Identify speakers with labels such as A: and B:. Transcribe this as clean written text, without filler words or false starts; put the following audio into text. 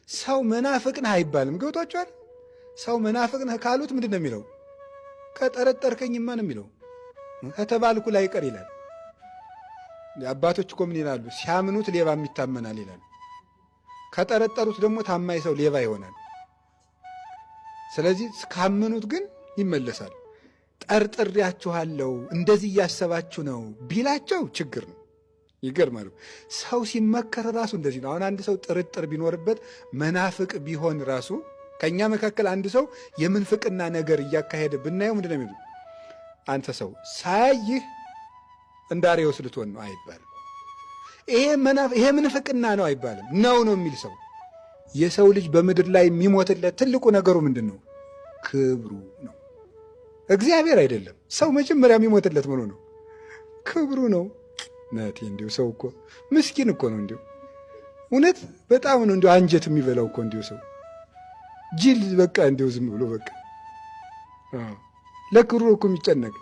A: ሰው መናፍቅ ነህ አይባልም። ገብቷችኋል? ሰው መናፍቅ ነህ ካሉት ምንድን ነው የሚለው? ከጠረጠርከኝማ ነው የሚለው። ከተባልኩ ላይቀር ይላል። አባቶች እኮ ምን ይላሉ? ሲያምኑት ሌባም ይታመናል ይላሉ። ከጠረጠሩት ደግሞ ታማኝ ሰው ሌባ ይሆናል። ስለዚህ ካመኑት ግን ይመለሳል። ጠርጥሬያችኋለሁ፣ እንደዚህ እያሰባችሁ ነው ቢላቸው ችግር ነው። ይገርማል። ሰው ሲመከር ራሱ እንደዚህ ነው። አሁን አንድ ሰው ጥርጥር ቢኖርበት መናፍቅ ቢሆን ራሱ ከእኛ መካከል አንድ ሰው የምንፍቅና ነገር እያካሄደ ብናየው ምንድን ነው የሚሉት? አንተ ሰው ሳያይህ እንደ አርዮስ ልትሆን ነው አይባልም። ይሄ ምንፍቅና ነው አይባልም። ነው ነው የሚል ሰው። የሰው ልጅ በምድር ላይ የሚሞትለት ትልቁ ነገሩ ምንድን ነው? ክብሩ ነው። እግዚአብሔር አይደለም። ሰው መጀመሪያ የሚሞትለት ምኑ ነው? ክብሩ ነው። ነቴ እንዲሁ ሰው እኮ ምስኪን እኮ ነው። እንዲሁ እውነት በጣም ነው እንዲሁ አንጀት የሚበላው እኮ እንዲሁ ሰው ጅል በቃ እንዲሁ ዝም ብሎ በቃ ለክብሩ እኮ የሚጨነቅ።